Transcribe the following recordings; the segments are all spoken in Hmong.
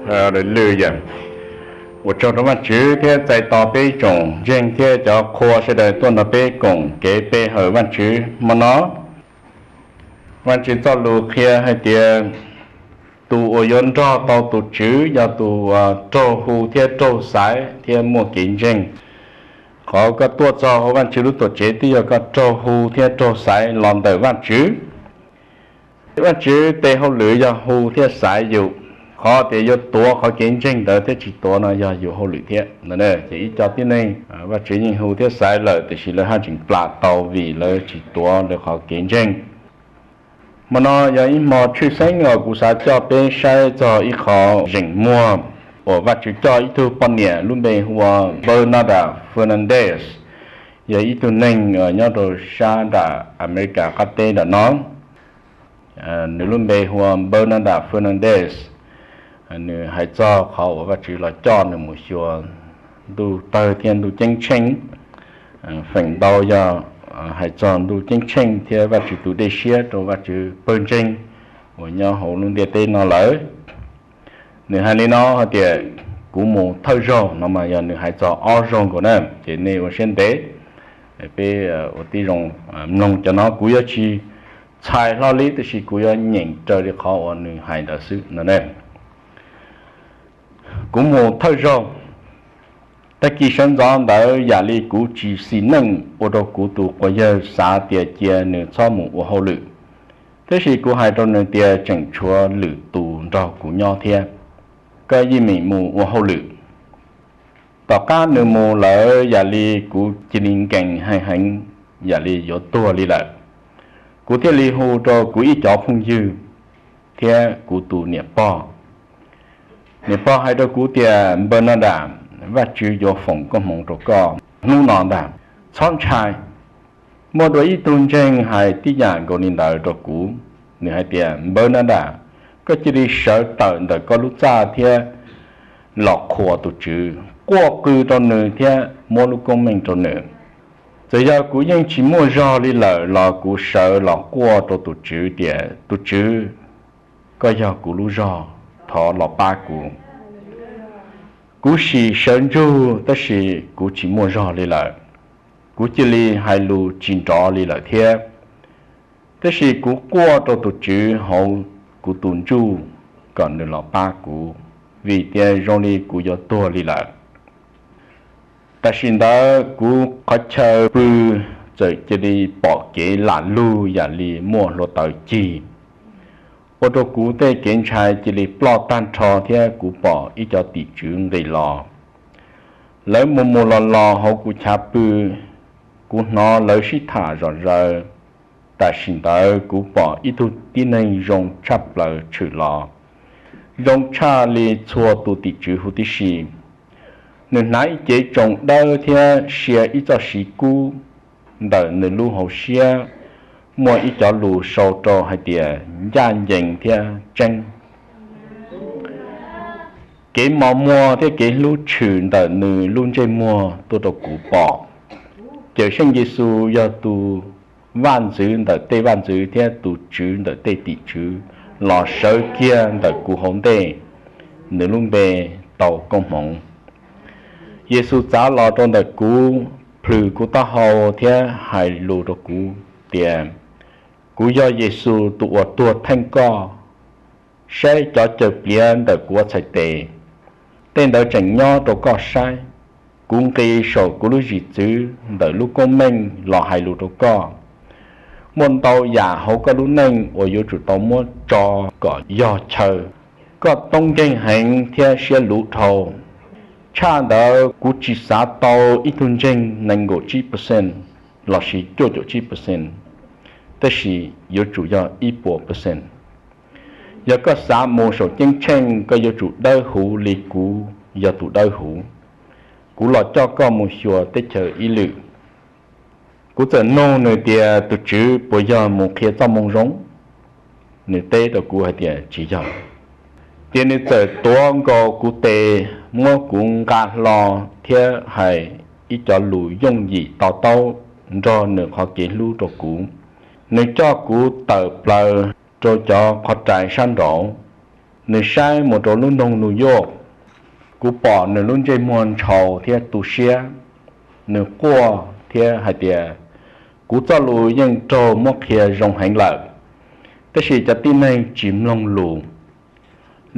Haleluya. Ua tsaug rau Vajtswv thiab txais tos peb tsoom ntseeg thiab cov qhua sawv daws tuaj nrog peb koom kev pe hawm Vajtswv hmo no. Vajtswv txoj lus qhia hais tias tus uas yuav nrog tau tus Tswv yog tus uas raug hu thiab raug xaiv thiab muaj kev ntseeg. Qhov koj tuaj txog hauv Vajtswv lub tuam tsev twb yog koj raug hu thiab raug xaiv los ntawm Vajtswv. Vajtswv tes hauj lwm yog hu thiab xaiv yus. Qhov tias yuav tuav qhov kev ntseeg ntawd thiab tsis tuav no yog yus hauj lwm thiab. Ces ib co tib neeg Vajtswv yeej hu thiab xaiv lawm tiam sis lawv haj tseem plam tau vim lawv tsis tuav lawv qhov kev ntseeg. Hmo no yog ib hmo tshwj xeeb uas kuv xav coj peb saib txog ib qho zeem muag uas Vajtswv coj ib tug poj niam lub npe hu ua Bernarda Fernandez, yog ib tug neeg nyob rau sab nram Amelikas qab teb nram no. Nws lub npe hu ua Bernarda Fernandez. Nws hais txog qhov uas Vajtswv los coj nws mus xyuas ntuj tawg thiab ntuj ceeb tsheej. Feem ntau yog hais txog ntuj ceeb tsheej thiab Vajtswv tus dej siab rau Vajtswv pawg ntseeg uas nyob hauv lub ntiaj teb no lawm. Nws hais li no hais tias, kuv mus thawj zaug no mas yog nws hais txog ob zaug nkaus na, ces nej ua siab ntev, peb ua tib zoo mloog cov no. Kuv yuav tsis txhais hlo li tab sis kuv yuav nyeem raws li qhov uas nws hais ntawd xwb no ne. Kuv mus thawj zaug, tag kis sawv ntxov ntawd yam li kuv tsis xis neej ua rau kuv tus quas yawg xav tias cia nws txhob mus ua hauj lwm. Tab sis kuv hais rau nws tias tseem tshuav lwm tus nrog kuv nyob thiab, koj yeej meem mus ua hauj lwm. Tom qab nws mus lawm yam li kuv cia li nkees heev heev, yam li yuav tuag li lawm. Kuv thiaj li hu rau kuv ib cov phooj ywg thiab kuv tus niam pog. Niam pog hais rau kuv tias, Bernarda, Vajtswv yuav foom koob hmoov rau koj hnub no ntag, txhob ntshai. Muaj dua ib tug ntseeg hais tib yam nkaus li ntawd rau kuv. Nws hais tias, Bernarda, koj cia li sawv tawm ntawm koj lub txaj thiab los qhuas tus Tswv, quaj qw rau nws thiab muab lub koob meej rau nws. Txawm yog kuv yeej tsis muaj zog li lawm los kuv sawv los quaj rau tus Tswv tias, tus Tswv, koj yog kuv lub zog, thov los pab kuv. Kuv sim sawv ntsug tab sis kuv tsis muaj zog li lawm. Kuv cia li hais lus tsis nrov li lawm thiab. Tab sis kuv quaj rau tus Tswv hauv kuv tus ntsuj kom nws los pab kuv, vim tias zoo li kuv yuav tuag li lawm. Tam sim ntawd kuv qhov chaw pw txawm cia li pom kev lam lug yam li muaj hluav taws cig, ua rau kuv tej kev ntshai cia li ploj tag nrho thiab kuv pom ib cov tim tswv nqis los. Lawv mus mus los los hauv kuv chav pw, kuv hnov lawv sib tham zom zaws. Tam sim ntawd kuv pom ib tug tib neeg zoo tshaj plaws tshwm los, zoo tshaj li txhua tus tim tswv huv tib si. Nws hnav ib cev tsoos dawb thiab sia ib txoj siv kub. Ntawm nws lub hauv siab muaj ib cov lus sau rau hais tias, ncaj ncees thiab tseeb. Kev mos muag thiab kev hlub tshwm ntawm nws lub ntsej muag tuaj rau kuv pom. Cawm Seej Yexus yog tus vaj ntxwv ntawm tej vaj ntxwv thiab tus Tswv ntawm tej tim tswv los sawv kiag ntawm kuv hauv ntej, nws lub npe tau koob hmoov. Yexus txav los rau ntawm kuv, plhws kuv taub hau thiab hais lus rau kuv tias, kuv yog Yexus tus uas tuag theej koj. Saib cov caws pliav ntawm kuv ua txhais tes, tej ntawd tseem nyob rau koj saib. Kuv nqis saum kuv lub zim txwv ntawm lub koob meej los hais lus rau koj. Muaj ntau yam hauv koj lub neej uas yuav tsum tau muab tso kom yog chaw. Koj toob nkeeg heev thiab siab luv dhau. Tshaj ntawd kuv tsis xav tau ib tug ntseeg nees nkaum tsib percent lossis cuaj caum tsib percent, tab sis yuav tsum yog ib puas percent. Yog koj xav mus saum ceeb tsheej, koj yuav tsum dawb huv li kuv yog tus dawb huv. Kuv los coj koj mus xyuas teb chaws ib lwm. Kuv txawm nug nws tias, tus Tswv, puas yog mus qhia Txojmoo Zoo? Nws teb rau kuv hais tias, tsis yog. Ces nws txawm tuav nkaus kuv tes, muab kuv nqa hlo thiab hais ib cov lus yooj yim to taub nrog nws qhov kev hlub rau kuv. Nws coj kuv tawm plaws rau cov qhov rais sab nraud. Nws saib mus rau lub nroog New York, kuv pom nws lub ntsej muag ntshaus thiab tu siab. Nws quaj thiab hais tias, kuv txoj lus yeej raug muab qhia zoo heev lawm, tab sis cov tib neeg tsis mloog lus.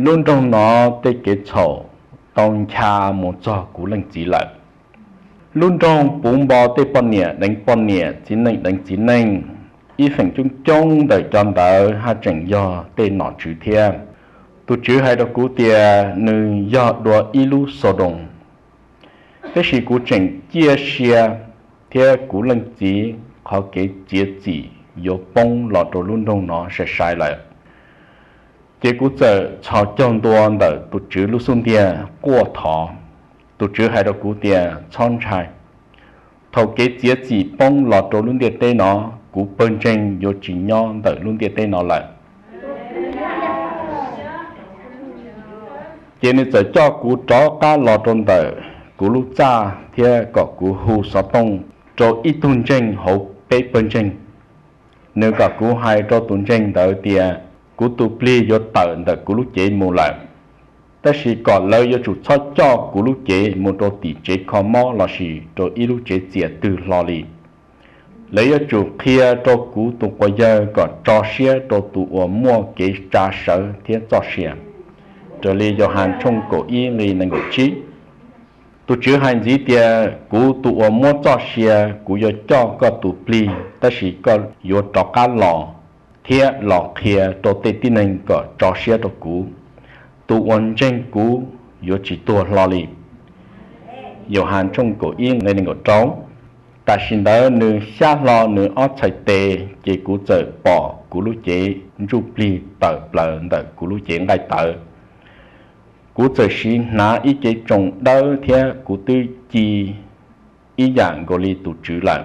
Lub nroog no tej kev txhaum tau ncha mus txog kuv leej txiv lawm. Lub nroog puv npo tej poj niam deev poj niam, txiv neej deev txiv neej. Ib feem coob coob ntawm cov ntawd haj tseem yog tej nom tswv thiab. Tus Tswv hais rau kuv tias nws yog dua ib lub Xaudoos. Tab sis kuv tseem ciaj sia thiab kuv leej txiv qhov kev txiav txim yuav poob los rau lub nroog no sai sai lawm. Ces kuv txawm txhos caug ntua ntawm tus Tswv lub xub ntiag quaj thov. Tus Tswv hais rau kuv tias, txhob ntshai. Thaum kev txiav txim poob los rau lub ntiaj teb no, kuv pawg ntseeg yuav tsis nyob ntawm lub ntiaj teb no lawm. Ces nws txawm coj kuv rov qab los rau ntawm kuv lub txaj thiab kom kuv hu xov tooj rau ib tug ntseeg hauv peb pawg ntseeg. Nws kom kuv hais rau tus ntseeg ntawd tias kuv tus plig yuav tawm ntawm kuv lub cev mus lawm, tab sis kom lawv yuav tsum txhob coj kuv lub cev mus rau tim tsev kho mob lossis rau ib lub tsev txias twg hlo li. Lawv yuav tsum qhia rau kuv tus quas yawg kom tso siab rau tus uas muaj kev tsa sawv thiab txoj sia, raws li Yauhas tshooj kaum ib nqi nees nkaum tsib. Tus Tswv hais ntxiv tias, kuv tus uas muab txoj sia, kuv yuav coj koj tus plig, tab sis koj yuav rov qab los thiab los qhia rau tej tib neeg kom tso siab rau kuv. Tus uas ntseeg kuv yuav tsis tuag hlo li. Yauhas tshooj kaum ib nqi nees nkaum rau. Tam sim ntawd nws xyab hlo nws ob txhais tes, ces kuv txawm pom kuv lub cev ntsuj plig tawm plaws ntawm kuv lub cev nqaij tawv. Kuv txawm siv hnav ib cev tsoos dawb thiab kuv twb ci ib yam nkaus li tus Tswv lawm.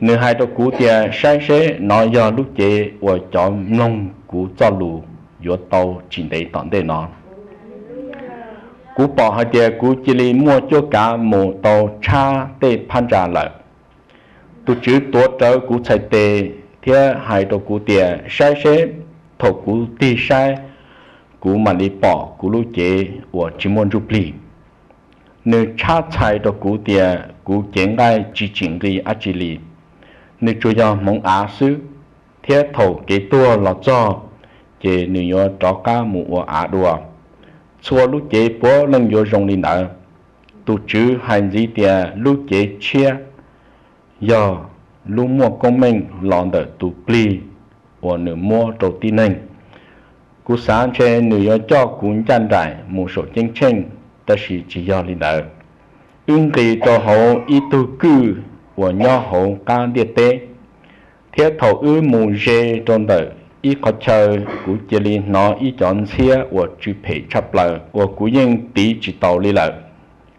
Nws hais rau kuv tias, saib seb, nov yog lub cev uas cov mloog kuv txoj lus yuav tau tsis ntev tom ntej no. Kuv pom hais tias kuv cia li muaj cuab kav mus tau tshab tej phab ntsa lawm. Tus Tswv tuav rawv kuv txhais tes thiab hais rau kuv tias, saib seb, thaum kuv tig saib, kuv mam li pom kuv lub cev uas tsis muaj ntsuj plig. Nws tshab txhais rau kuv tias kuv cev nqaij tsis tsim nqi dab tsi li, nws tsuas yog hmoov av xwb, thiab thaum kev tuag los txog, ces nws yuav rov qab mus ua av dua. Txhua lub cev puav leej yuav zoo li ntawd. Tus Tswv hais ntxiv tias lub cev tshiab yog lub muaj koob meej los ntawm tus plig uas nws muab rau tib neeg. Kuv xav ntshe nws yuav coj kuv ncaj nraim mus saum ceeb tsheej, tab sis tsis yog li ntawd. Wb nqis rau hauv ib tug kwj uas nyob hauv qab ntiaj teb, thiab thaum wb mus ze rau ntawm ib qhov chaw, kuv cia li hnov ib cov ntxhiab uas tsw phem tshaj plaws uas kuv yeej tiv tsis taus li lawm.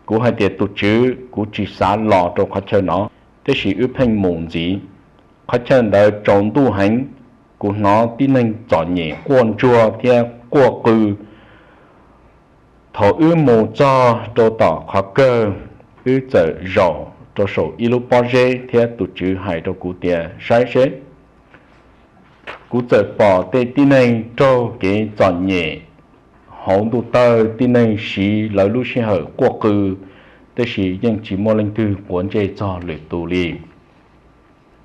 Kuv hais tias, tus Tswv, kuv tsis xav los rau qhov chaw no, tiam sis wb pheej mus ntxiv. Qhov chaw ntawd tsaus ntuj heev, kuv hnov tib neeg txom nyem quaj ntsuag thiab quaj qw. Thaum wb mus txog rau tom qhov kawg, wb txawm zaum rau saum ib lub pob zeb thiab tus Tswv hais rau kuv tias, saib seb. Kuv txawm pom tej tib neeg raug kev txom nyem hauv ntuj tawg, tib neeg siv lawv lub sij hawm quaj qw, tiam sis yeej tsis muaj leej twg quav ntsej txog lwm tus li.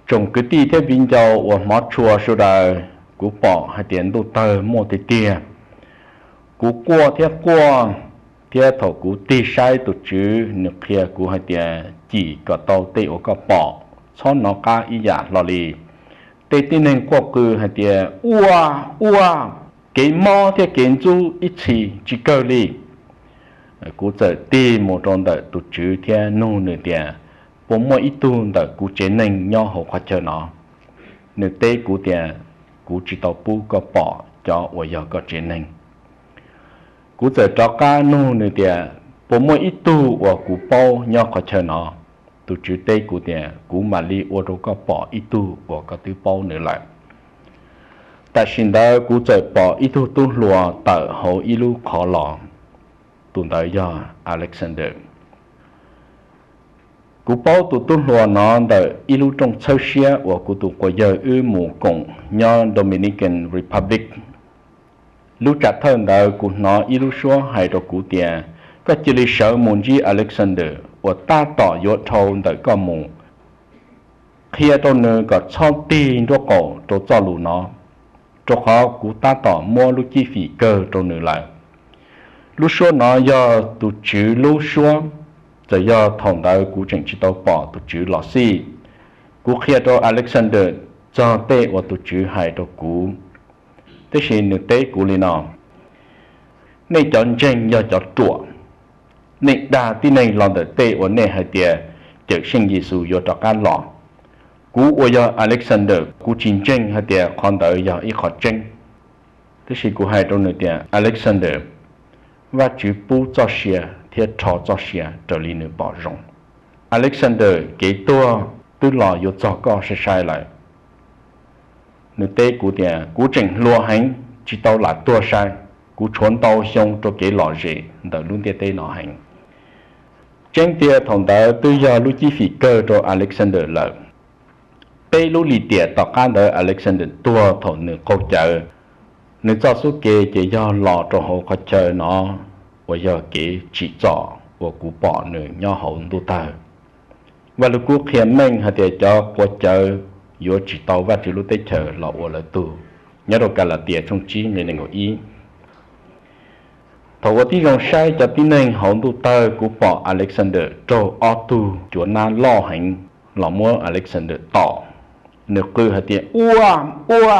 Tsoom kwv tij thiab viv ncaus uas hmov tshua sawv daws, kuv pom hais tias ntuj tawg muaj tiag tiag. Kuv quaj thiab quaj, thiab thaum kuv tig saib tus Tswv, nws qhia kuv hais tias, cim kom tau tej uas koj pom, txhob hnov qab ib yam hlo li. Tej tib neeg quaj qw hais tias, ua, ua, kev mob thiab kev ntxub ib txhis tsis kawg li. Kuv txawm tig mus rau ntawm tus Tswv thiab nug nws tias, puas muaj ib tug ntawm kuv tsev neeg nyob hauv qhov chaw no? Nws teb kuv tias, kuv tsis tau pub koj pom cov uas yog koj tsev neeg. Kuv txawm rov qab nug nws tias, puas muaj ib tug uas kuv paub nyob qhov chaw no? Tus Tswv teb kuv tias, kuv mam li ua rau koj pom ib tug uas koj twb paub nws lawm. Tam sim ntawd kuv txawm pom ib tug tub hluas tawm hauv ib lub qhov los. Tus ntawd yog Alexander. Kuv paub tus tub hluas no ntawm ib lub rooj txhawb siab uas kuv tus quas yawg wb mus koom nyob Dominican Republic. Lub tsam thawj ntawd kuv hnov ib lub suab hais rau kuv tias, koj cia li sawv mus ntsib Alexander uas tab tom yuav dhau ntawm koj mus, qhia rau nws kom txhob tig nraub qaum rau txoj lus no, rau qhov kuv tab tom muab lub cib fim kawg rau nws lawm. Lub suab no yog tus Tswv lub suab, txawm yog thaum ntawd kuv tseem tsis tau pom tus Tswv los xij. Kuv qhia rau Alexander txog tej uas tus Tswv hais rau kuv, tiam sis nws teb kuv li no: Nej cov ntseeg yog cov ruam. Nej dag tib neeg los ntawm tej uas nej hais tias Cawmseej Yexus yuav rov qab los. Kuv uas yog Alexander, kuv tsis ntseeg hais tias qhov ntawd yog ib qho tseeb. Tiam sis kuv hais rau nws tias, Alexander, Vajtswv pub txoj sia thiab rho txoj sia raws li nws pom zoo. Alexander, kev tuag twb los yuav txog koj sai sai lawm. Nws teb kuv tias, kuv tseem hluas heev, tsis tau lam tuag sai. Kuv tshuav ntau xyoo rau kev lom zem ntawm lub ntiaj teb no heev. Tseeb tiag thaum ntawd twb yog lub cib fim kawg rau Alexander lawm. Peb lub lim tiam tom qab ntawd Alexander tuag thaum nws qaug cawv. Nws txoj xub ke ces yog los rau hauv qhov chaw no uas yog kev tsim txom uas kuv pom nws nyob hauv ntuj tawg. Vaj Lug Kub qhia meej hais tias cov quav cawv yuav tsis tau Vajtswv lub teb chaws los ua lawv tug, nyob rau Kalatias tshooj tsib nqe nees nkaum ib. Thaum ua tib zoo saib cov tib neeg hauv ntuj tawg, kuv pom Alexander raug ob tug cuav nab loj heev los muab Alexander tom. Nws qw hais tias, Ua! Ua!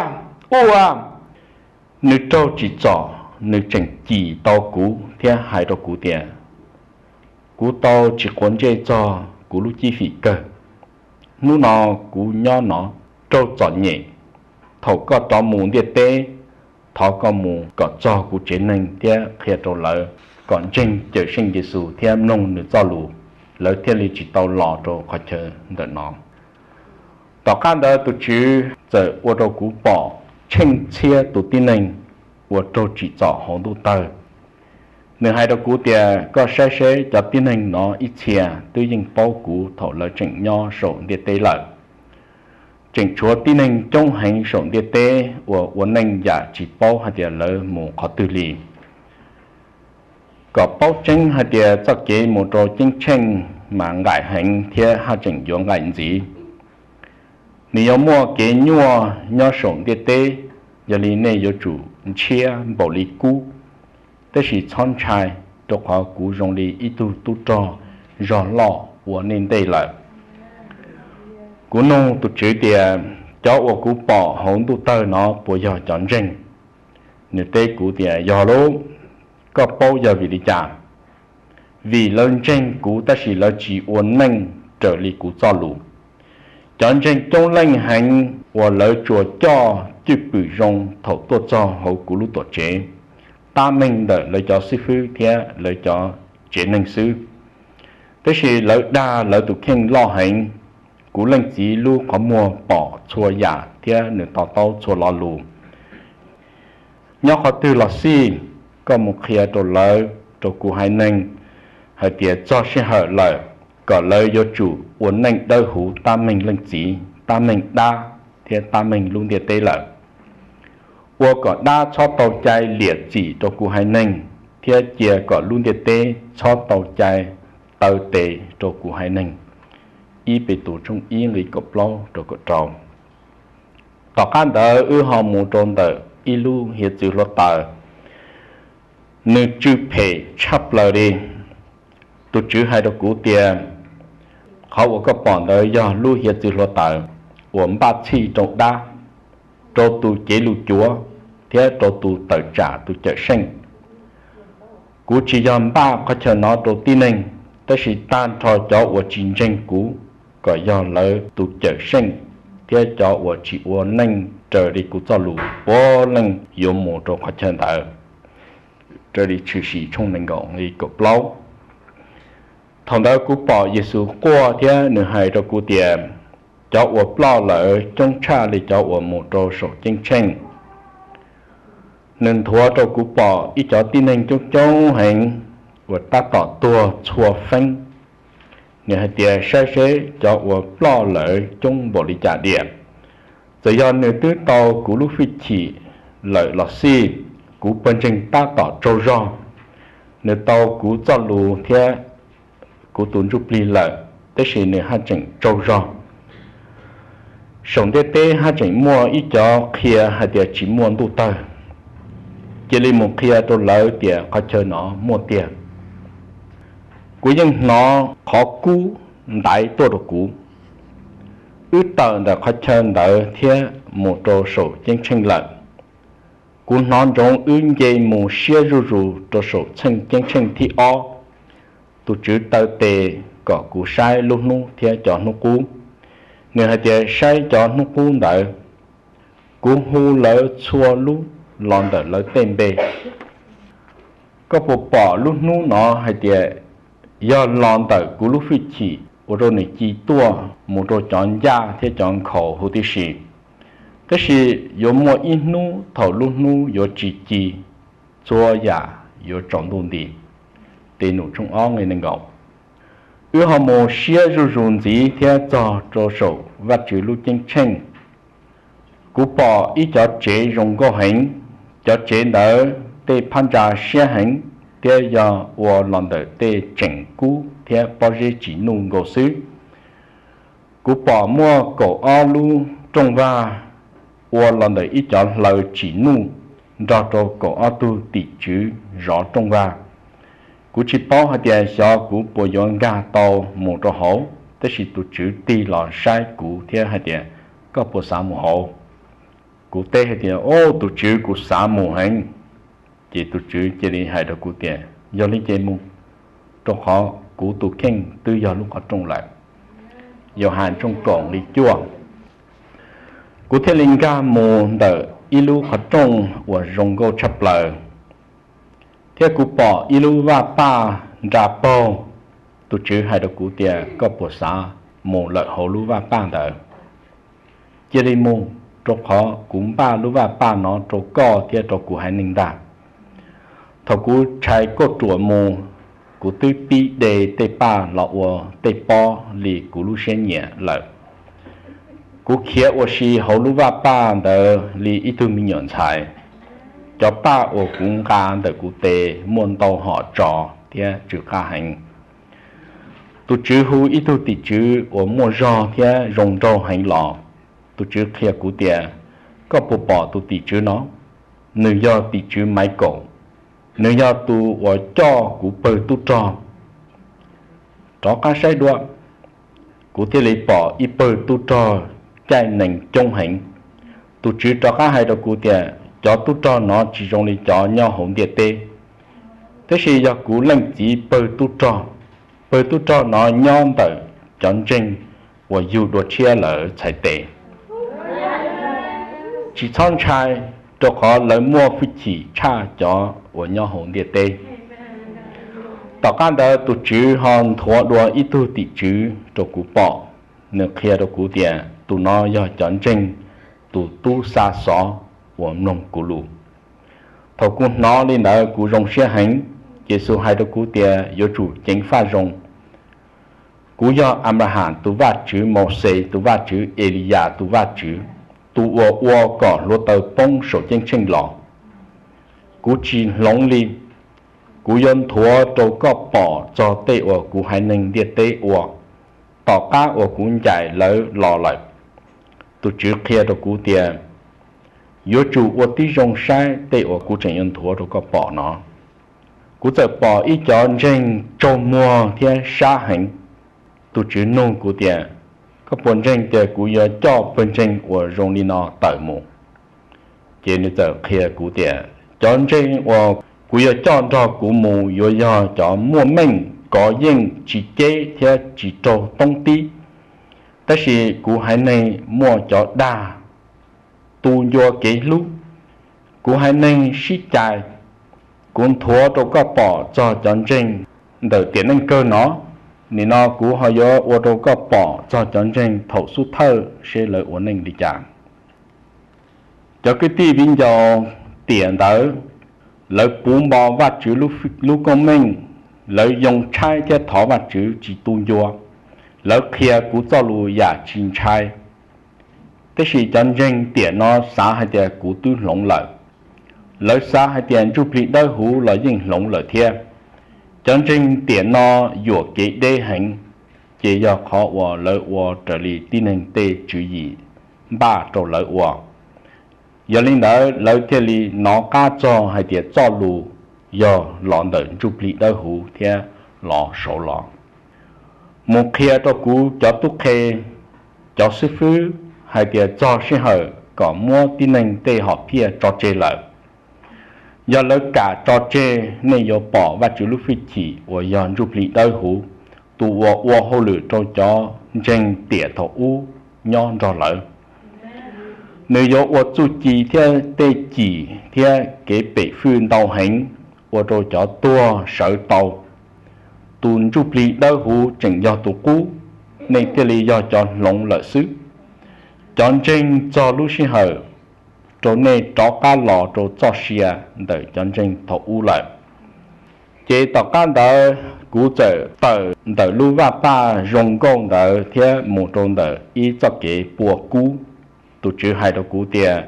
Ua! Nws raug tsim txom, nws tseem cim tau kuv thiab hais rau kuv tias, kuv tau tsis quav ntsej txog kuv lub cib fim kawg. Hnub no kuv nyob no raug txom nyem. Thaum koj rov mus ntiaj teb, thov koj mus kom txog kuv tsev neeg thiab qhia rau lawv kom ntseeg Cawmseej Yexus thiab mloog nws txoj lus, lawv thiaj li tsis tau los rau qhov chaw ntawm no. Tom qab ntawd tus Tswv txawm ua rau kuv pom tsheej txhiab tus tib neeg uas raug tsim txom hauv ntuj tawg. Nws hais rau kuv tias, koj saib seb, cov tib neeg no ib txhia twb yeej paub kuv thaum lawv tseem nyob saum ntiaj teb lawm. Tseem tshuav tib neeg coob heev saum ntiaj teb uas ua neej yam tsis paub hais tias lawv mus qhov twg li. Kom paub tseeb hais tias txoj kev mus rau ceeb tsheej mas nqaim heev thiab haj tseem yuav nqaim ntxiv. Nws yuav muaj kev nyuaj nyob saum ntiaj teb, yog li nej yuav tsum ntshiab npaum li kub. Tab sis txhob ntshai, rau qhov kuv zoo li ib tug tub rog zog loj ua nej ntej lawm. Kuv nug tus Tswv tias, cov uas kuv pom hauv ntuj tawg no puas yog cov ntseeg? Nws teb kuv tias, yog lauj. Koj paub yog vim li cas? Vim lawv ntseeg kuv tab sis lawv tsis ua neej raws li kuv txoj lus. Cov ntseeg coob leej heev uas lawv tsuas coj cwj pwm zoo thaum tuaj txog hauv kuv lub tuam tsev, tab meeg ntawm lawv cov xib fwb thiab lawv cov tsev neeg xwb. Tab sis lawv dag lawv tus kheej loj heev. Kuv leej txiv lub qhov muag pom txhua yam thiab nws to taub txhua lo lus. Nyob qhov twg los xij, koj mus qhia rau lawv, rau kuv haiv neeg hais tias txog sij hawm lawm, kom lawv yuav tsum ua neej dawb huv tab meeg leej txiv, tab meeg dab thiab tab meeg lub ntiaj teb lawm. Ua kom dab txhob tau cai liam txim rau kuv haiv neeg, thiab cia kom lub ntiaj teb txhob tau cai taw tes rau kuv haiv neeg. Ib Petus tshooj ib nqe kaum plaub rau kaum rau. Tom qab ntawd wb ho mus rau ntawm ib lub hiav txwv hluav taws, nws tsw phem tshaj plaws li. Tus Tswv hais rau kuv tias, qhov uas koj pom ntawd yog lub hiav txwv hluav taws uas npaj txhij rau dab, rau tus cev lus cuav, thiab rau tus tawm tsam tus Cawmseej. Kuv tsis yog npaj qhov chaw no rau tib neeg, tab sis tag nrho cov uas tsis ntseeg kuv, kom yog lawv tus Cawmseej thiab cov uas tsis ua neej raws li kuv txoj lus puav leej yuav mus rau qhov chaw ntawd. Raws li Tshwm Sim tshooj nees nkaum nqe kaum plaub. Thaum ntawd kuv pom Yexus quaj thiab nws hais rau kuv tias, cov uas ploj lawm coob tshaj li cov uas mus rau saum ceeb tsheej. Nws nthuav rau kuv pom ib cov tib neeg coob coob heev uas tab tom tuag txhua feeb. Nws hais tias, saib seb, cov uas ploj lawm coob npaum li cas diam. Txawm yog nws twb tau kuv lub hwj chim lawm los xij, Kuv pawg ntseeg tab tom tsaug zog, nws tau kuv txoj lus thiab kuv tus ntsuj plig lawm, tab sis nws haj tseem tsaug zog. Saum ntiaj teb haj tseem muaj ib cov qhia hais tias tsis muaj ntuj tawg. Cia li mus qhia rau lawv tias qhov chaw no muaj tiag. Kuv yeej hnov qhov kub ntaiv tuaj rau kuv. Wb tawm ntawm qhov chaw ntawd thiab mus rau saum ceeb tsheej lawm. Kuv hnov ntsoov wb nce mus siab zuj zus rau saum txheej ceeb tsheej thib ob. Tus tswv taw tes kom kuv saib lub hnub thiab cov hnub qub. Nws hais tias, saib cov hnub qub ntawd, kuv hu lawv txhua lub los ntawm lawv tej npe. Koj puas pom lub hnub no hais tias yog los ntawm kuv lub hwj chim ua rau nws ci tuaj mus rau cov ncaj thiab cov nkhaus huv tib si? Tab sis yuav muaj ib hnub thaum lub hnub yuav tsis ci, txhua yam yuav tsaus ntuj nti. Tes num tshooj ob nqe nees nkaum. Wb ho mus siab zuj zus ntxiv thiab txog rau saum Vajtswv lub ceeb tsheej. Kuv pom ib cov tsev zoo nkauj heev. Cov tsev ntawd tej phab ntsa siab heev thiab yog ua los ntawm tej tseem kub thiab pob zeb tsim nuj nkaus xwb. Kuv pom muaj kaum ob lub rooj vag ua los ntawm ib cov hlaws tsim nuj nrog rau kaum ob tug tim tswv zov rooj vag. Kuv tsis paub hais tias xyov kuv puas yuav nkag tau mus rau hauv, tab sis tus tswv tig los saib kuv thiab hais tias, koj puas xav mus hauv? Kuv teb hais tias, o, tus tswv, kuv xav mus heev. Ces tus tswv cia li hais rau kuv tias, yog li ces mus, rau qhov kuv tus kheej twb yog lub qhov rooj lawm. Yauhas tshooj kaum nqe cuaj. Kuv thiaj li nkag mus ntawm ib lub qhov rooj uas zoo nkauj tshaj plaws, thiab kuv pom ib lub vaj paj nra paug. Tus tswv hais rau kuv tias, koj puas xav mus lawm hauv lub vaj paj ntawd? Cia li mus, rau qhov kuv npaj lub vaj paj no rau koj thiab rau kuv haiv neeg ntag. Thaum kuv tshais kauj ruam mus, kuv twb pib de tej paj los ua tej pob li kuv lub siab nyiam lawm. Kuv khiav ua si hauv lub vaj paj ntawd li ib tug me nyuam ntxhais. Cov paj uas kuv nqa ntawm kuv tes muaj ntau hom tsov thiab tsw qab heev. Tus tswv hu ib tug tim tswv uas muaj zog thiab zoo nraug heev los. Tus tswv qhia kuv tias, koj puas pom tus tim tswv no? Nws yog tim tswv Maiv Kaum. Nws yog tus uas coj kuv pawg tub rog rov qab saib dua. Kuv thiaj li pom ib pawg tub rog caij nees coob heev. Tus tswv rov qab hais rau kuv tias, cov tub rog no tsis zoo li cov nyob hauv ntiaj teb, tab sis yog kuv leej txiv pawg tub rog. Pawg tub rog no nyob ntawm cov ntseeg uas yug dua tshiab lawm txhais tes. Tsis txhob ntshai, rau qhov lawv muaj hwj chim tshaj cov uas nyob hauv ntiaj teb. Tom qab ntawd tus tswv ho nthuav dua ib tug tim tswv rau kuv pom. Nws qhia rau kuv tias, tus no yog cov ntseeg tus tub xa xov uas mloog kuv lus. Thaum kuv hnov li ntawd kuv zoo siab heev. Yexus hais rau kuv tias, yuav tsum ceev faj zoo. Kuv yog Anplaham tus Vajtswv, Mauxes tus Vajtswv, Eliyas tus Vajtswv, tus uas ua kom hluav taws poob saum ceeb tsheej los. Kuv tsis hloov li. Kuv yuav nthuav rau koj pom txog tej uas kuv haiv neeg ntiaj teb ua, tom qab uas kuv ncaim lawv los lawm. Tus tswv qhia rau kuv tias, yuav tsum ua tib zoo saib tej uas kuv tseem yuav nthuav rau koj pom no. Kuv txawm pom ib cov ntseeg tsaug muag thiab sab heev. Tus tswv nug kuv tias, koj puas ntseeg tias kuv yuav coj pawg ntseeg uas zoo li no tawm mus? Ces nws txawm qhia kuv tias, cov ntseeg uas kuv yuav coj nrog kuv mus yuav yog cov muaj meej, kov yeej, tsis ceb thiab tsis raug toob tib. Tab sis kuv haiv neeg muaj cov dag, tu ncua kev hlub. Kuv haiv neeg sib cais. Kuv nthuav rau koj pom txog cov ntseeg ntawm tiam neej kawg no. Nim no kuv ho yuav ua rau koj pom txog cov ntseeg thaum xub thawj seb lawv ua neej li cas. Cov kwv tij viv ncaus tiam ntawd, lawv puv npo Vajtswv lub kooj meej, lawv yoo tshaib thiab thov Vajtswv tsis tu ncua. Lawv qhia kuv txoj lus yam tsis ntshai. Tab sis cov ntseeg tiam no xav hais tias kuv twb hloov lawm. Lawv xav hais tias ntsuj plig dawb huv los yeej hloov lawm thiab. Cov ntseeg tiam no yuam kev deb heev, ces yog qhov uas lawv ua raws li tib neeg tej tswv yim npaj rau lawv ua. Yog li ntawd lawv thiaj li hnov qab txog hais tias txoj lus yog los ntawm ntsuj plig dawb huv thiab los saud los mus qhia rau kuv cov tub qhe, cov xib fwb hais tias txog sij hawm kom muab tib neeg tej hom phiaj tso tseg lawm. Yog lawv kam tso tseg, nej yuav pom Vajtswv lub hwj chim uas yog ntsuj plig dawb huv, tus uas ua hauj lwm rau cov ntseeg tiam thaum ub nyob nrog lawv. Nws yuav ua txuj ci thiab tej cim thiab kev pem fwj ntau heev, ua rau cov tuag sawv tau. Tus ntsuj plig dawb huv tseem yog tus qub, nej thiaj li yog cov hloov lawm xwb. Cov ntseeg, txog lub sij hawm rau nej rov qab los rau txoj sia ntawm cov ntseeg thaum ub lawm. Ces tom qab ntawd kuv txawm tawm ntawm lub vaj paj zoo nkauj ntawd thiab mus rau ntawm ib txoj kev pua kub. Tus Tswv hais rau kuv tias,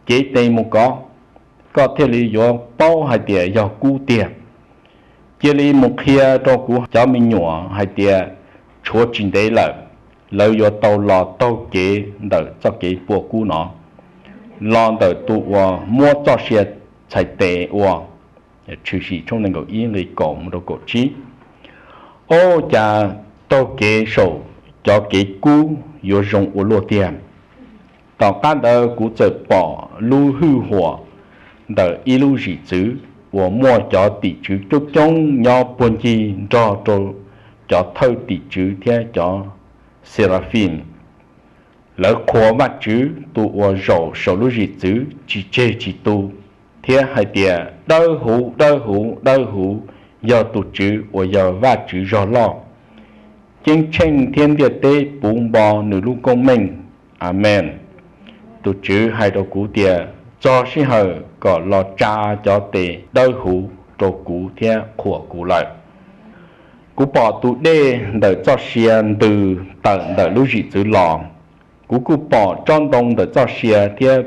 cev tes mus kov, koj thiaj li yuav paub hais tias yog kub tiag. Cia li mus qhia rau kuv cov me nyuam hais tias tshuav tsis ntev lawm, lawv yuav tau los taug kev ntawm txoj kev pua kub no, los ntawm tus uas muab txoj sia txhais tes ua. Tshwm Sim tshooj nees nkaum ib nqe kaum mus rau kaum tsib. Ob, cas taug kev saum cov kev kub yuav zoo ua luaj tiag. Tom qab ntawd kuv txawm pom lub hwj huam ntawm ib lub zim txwv uas muaj cov tim tswv coob coob nyob puag ncig nrog rau cov thawj tim tswv thiab cov Xeraphim. Lawv qhuas Vajtswv tus uas zaum saum lub zim txwv tsis tseg tsis tu, thiab hais tias, dawb huv, dawb huv, dawb huv yog tus Tswv uas yog Vajtswv zog loj. Ceeb tsheej thiab ntiaj teb puv npo nws lub koob meej. Amees. Tus Tswv hais rau kuv tias, txog sij hawm kom los tsa cov tes dawb huv rau kuv thiab qhuas kuv lawm. Kuv pom tus dej ntawm txoj sia ntws tawm ntawm lub zim txwv los. Kuv kuj pom tsob ntoo ntawm txoj sia thiab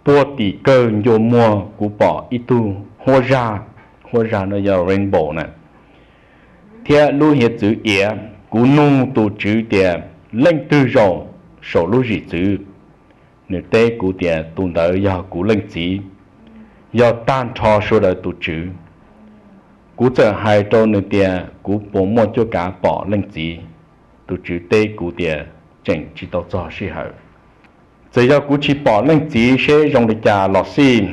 puag tim kawg ncua muag kuv pom ib tug huab zag, huab zag no yog rainbow na, thiab lub hiav txwv iav. Kuv nug tus Tswv tias, leej twg zaum saum lub zim txwv? Nws teb kuv tias, tus ntawd yog kuv Leej Txiv, yog tag nrho sawv daws tus Tswv. Kuv txawm hais rau nws tias, kuv puas muaj cuab kav pom Leej Txiv? Tus Tswv teb kuv tias, tseem tsis tau txog sij hawm. Txawm yog kuv tsis pom Leej Txiv seb zoo li cas los xij,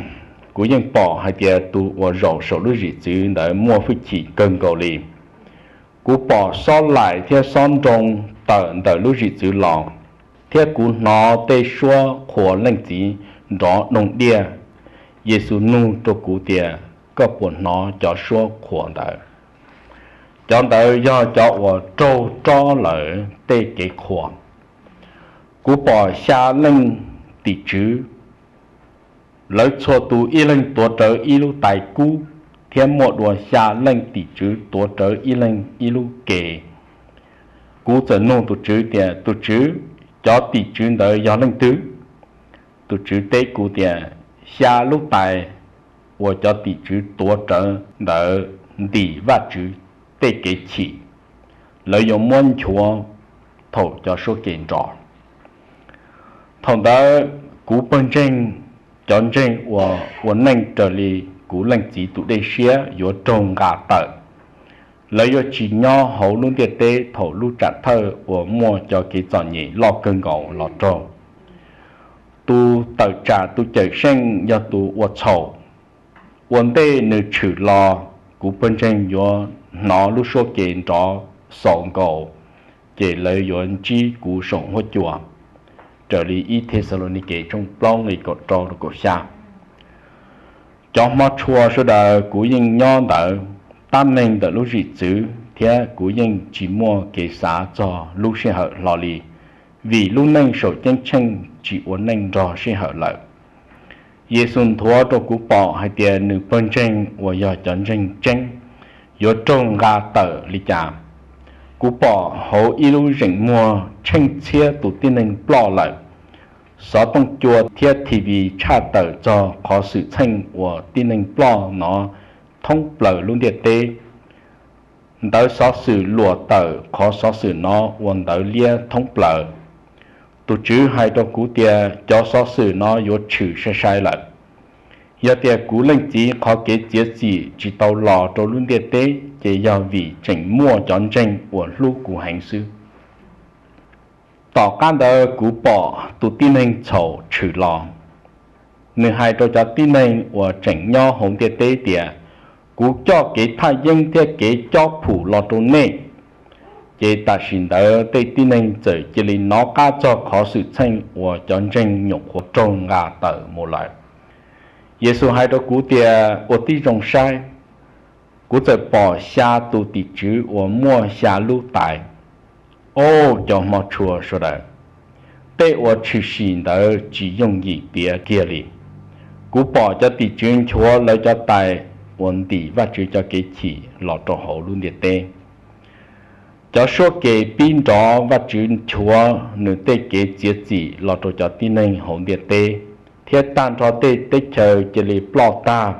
kuv yeej pom hais tias tus uas zaum saum lub zim txwv ntawd muaj hwj chim kawg nkaus li. Kuv pom xob laim thiab xob nroo tawm ntawm lub zim txwv los, thiab kuv hnov tej suab qhuas Leej Txiv nrov doog diaj. Yexus nug rau kuv tias, koj puas hnov cov suab qhuas ntawd? Cov ntawd yog cov uas raug rob lawm tej kev qhuas. Kuv pom xya leej tim tswv, lawv txhua tus ib leeg tuav rawv ib lub tais kub, thiab muaj dua xya leej tim tswv tuav rawv ib leeg ib lub ke. Kuv txawm nug tus Tswv tias, tus Tswv, cov tim tswv ntawd yog leej twg? Tus Tswv teb kuv tias, xya lub tais uas cov tim tswv tuav rawv ntawd ntim Vajtswv tej kev chim, lawv yuav muab nchuav thaum cov suab ke nrov. Thaum ntawd kuv pawg ntseeg, cov ntseeg uas ua neej raws li kuv Leej Txiv tus dej siab yuav raug nqa tawm. Lawv yuav tsis nyob hauv lub ntiaj teb thaum lub tsam thawj uas muaj cov kev txom nyem loj kawg nkaus los raug. Tus tawm tsam tus Cawmseej yog tus ua txhaum. Ua ntej nws tshwm los, kuv pawg ntseeg yuav hnov lub suab ke nrov xaus nkaus, ces lawv yuav ntsib kuv saum huab cua, raws li ib Thexalaunikes tshooj plaub nqe kaum rau rau kaum xya. Cov hmov tshua sawv daws, kuv yeej nyob ntawd tab meeg ntawm lub zim txwv, thiab kuv yeej tsis muaj kev xav txog lub sij hawm hlo li, vim lub neej saum ceeb tsheej tsis ua neej nrog sij hawm lawm. Yexus nthuav rau kuv pom hais tias nws pawg ntseeg uas yog cov ntseeg tseeb yuav raug nqa tawm li cas. Kuv pom hauv ib lub zeem muag tsheej txhiab tus tib neeg ploj lawm. xov tooj cua thiab T V tshaj tawm txog qhov xwm txheej uas tib neeg ploj hnov thoob plaws lub ntiaj teb. Ntawv xov xwm luam tawm qhov xov xwm no ua ntawv liab thoob plaws. Tus Tswv hais rau kuv tias cov xov xwm no yuav tshwm sai sai lawm. Yog tias kuv Leej Txiv qhov kev txiav txim tsis tau los rau lub ntiaj teb ces yog vim tseem muaj cov ntseeg uas hlub kuv heev xwb. Tom qab ntawd kuv pom tus tib neeg txhaum tshwm los. Nws hais rau cov tib neeg uas tseem nyob hauv ntiaj teb tias, kuv coj kev thaj yeeb thiab kev cob phum los rau nej. Ces tam sim ntawd tej tib neeg txawm cia li hnov qab txog qhov xwm txheej uas cov ntseeg nyuam qhuav raug nqa tawm mus lawm. Yexus hais rau kuv tias, ua tib zoo saib. Kuv txawm pom xya tus tim tswv uas muaj xya lub tais. Au cov hmov tshua sawv daws, tej uas tshwm sim ntawd tsis yooj yim tiav kiag li. Kuv pom cov tim tswv nchuav lawv cov tais uas ntim Vajtswv cov kev chim los rau hauv lub ntiaj teb. Cov suab ke pib nrov, Vajtswv nchuav nws tej kev txiav txim los rau cov tib neeg hauv ntiaj teb, thiab tag nrho tej teb chaws cia li ploj tag.